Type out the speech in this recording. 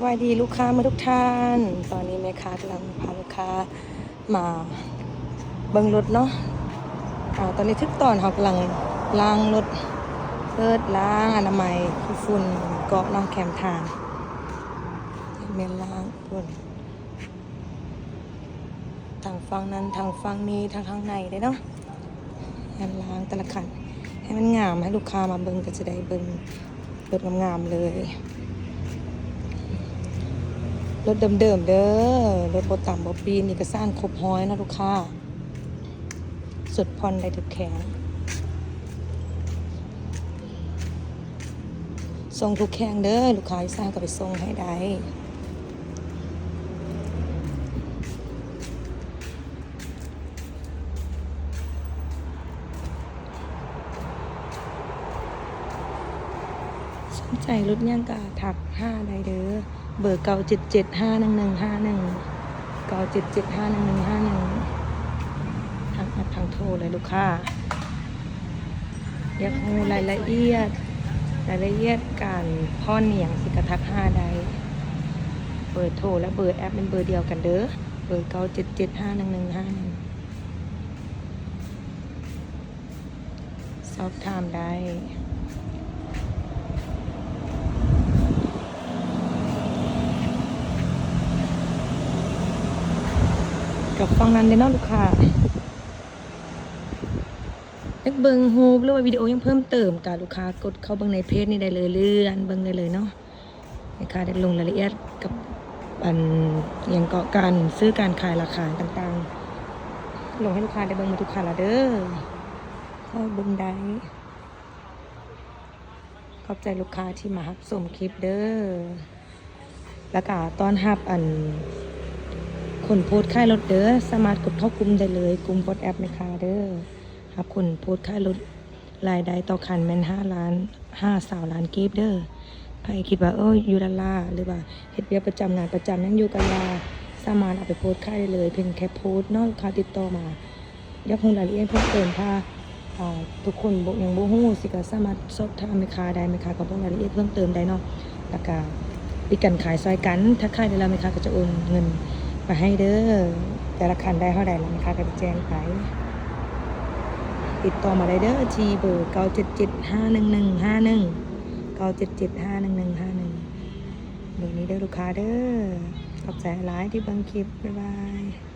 ສະບາຍດີລູກຄ້າມາທຸກທ່ານ, ຕອນນີ້ແມ່ຄ້າກຳລັງພາລູກຄ້າມາເບິ່ງລົດເນາະ. ອາ ຕອນນີ້ຖືກຕອນເຮົາກຳລັງລ້າງລົດ, ເປີດລ້າງອະນາໄມ ຂີ້ຝຸ່ນເກາະເນາະ ແຄມທາງ ແມ່ນລ້າງຝຸ່ນ. ທາງຝັ່ງນັ້ນ ທາງຝັ່ງນີ້ ທາງຂ້າງໃນເດ້ເນາະ. ແມ່ນລ້າງແຕ່ລະຄັນໃຫ້ມັນງາມ ໃຫ້ລູກຄ້າມາເບິ່ງກໍຈະໄດ້ເບິ່ງລົດງາມໆເລີຍ. ລົດເດີມໆເດີ, ລົດບໍ່ຕຳບໍ່ປີ້ນ, ເອກະສານຄົບຮ້ອຍເນາະລູກຄ້າ. ສົດຜ່ອນໄດ້ທຸກແຂວງ, ສົ່ງທຸກແຂວງເດີ, ລູກຄ້າຢູ່ໃສເຮົາກໍໄປສົ່ງໃຫ້ໄດ້. ສົນໃຈລົດຫຍັງກໍທັກຫາໄດ້ເດີ, ເບີເກົ້າເຈັດເຈັດຫ້າໜຶ່ງໜຶ່ງຫ້າໜຶ່ງ ເກົ້າເຈັດເຈັດຫ້າໜຶ່ງໜຶ່ງຫ້າໜຶ່ງ ທັງແອັບທັງໂທເລີຍລູກຄ້າ. ຢາກຮູ້ລາຍລະອຽດ, ລາຍລະອຽດການຜ່ອນອີ່ຫຍັງຊິກະທັກຫາໄດ້. ເບີໂທ ແລະ ເບີແອັບແມ່ນເບີດຽວກັນເດີ, ເບີເກົ້າເຈັດເຈັດຫ້າໜຶ່ງໜຶ່ງຫ້າໜຶ່ງ ສອບຖາມໄດ້. ກັບຝັ່ງນັ້ນເດ້ເນາະລູກຄ້າ, ຢາກເບິ່ງຮູບ ຫຼືວ່າວິດີໂອຫຍັງເພີ່ມເຕີມ ກະລູກຄ້າກົດເຂົ້າເບິ່ງໃນເພຈນີ້ໄດ້ເລີຍ, ເລື່ອນເບິ່ງໄດ້ເລີຍເນາະ. ແມ່ຄ້າໄດ້ລົງລາຍລະອຽດກັບ ອັນ ຫຍັງເກາະ ການຊື້ການຂາຍ ລາຄາຕ່າງໆ ລົງໃຫ້ລູກຄ້າໄດ້ເບິ່ງໝົດທຸກຄັນລະເດີ, ເຂົ້າເບິ່ງໄດ້. ຂອບໃຈລູກຄ້າທີ່ມາຮັບຊົມຄລິບເດີ, ແລ້ວກະຕ້ອນຮັບ ອັນ ຄົນໂພສຂາຍລົດເດີ, ສາມາດກົດເຂົ້າກຸ່ມໄດ້ເລີຍ, ກຸ່ມ WhatsApp ແມ່ຄ້າເດີ, ຮັບຄົນໂພສຂາຍລົດ. ລາຍໄດ້ຕໍ່ຄັນແມ່ນຫ້າລ້ານ ຫາຊາວລ້ານກີບເດີ. ໃຜຄິດວ່າ ເອີ ຢູ່ລ້ານລາ ຫຼືວ່າເຮັດວຽກປະຈຳ ງານປະຈຳຍັງຢູ່ກັນລາ ສາມາດເອົາໄປໂພສຂາຍໄດ້ເລີຍ, ພຽງແຄ່ໂພສເນາະ, ລູກຄ້າຕິດຕໍ່ມາ ຢາກຮູ້ລາຍລະອຽດເພີ່ມເຕີມ. ຖ້າ ອ່າ ທຸກຄົນບໍ່ ຍັງບໍ່ຮູ້ຊິ ກໍສາມາດສອບຖາມແມ່ຄ້າໄດ້, ແມ່ຄ້າກໍບອກລາຍລະອຽດເພີ່ມເຕີມໄດ້ເນາະ. ແລ້ວກະ ຕິດກັນຂາຍຊ່ອຍກັນ, ຖ້າຂາຍໄດ້ແລ້ວແມ່ຄ້າກໍຈະໂອນເງິນໄປໃຫ້ເດີ, ແຕ່ລະຄັນໄດ້ເທົ່າໃດແລ້ວແມ່ຄ້າກໍຈະແຈ້ງໄປ. ຕິດຕໍ່ມາໄດ້ເດີທີ່ເບີເກົ້າເຈັດເຈັດຫ້າໜຶ່ງໜຶ່ງຫ້າໜຶ່ງ ເກົ້າເຈັດເຈັດຫ້າໜຶ່ງໜຶ່ງຫ້າໜຶ່ງ ເບີນີ້ເດີລູກຄ້າເດີ. ຂອບໃຈຫຼາຍທີ່ເບິ່ງຄລິບ, ບາຍບາຍ.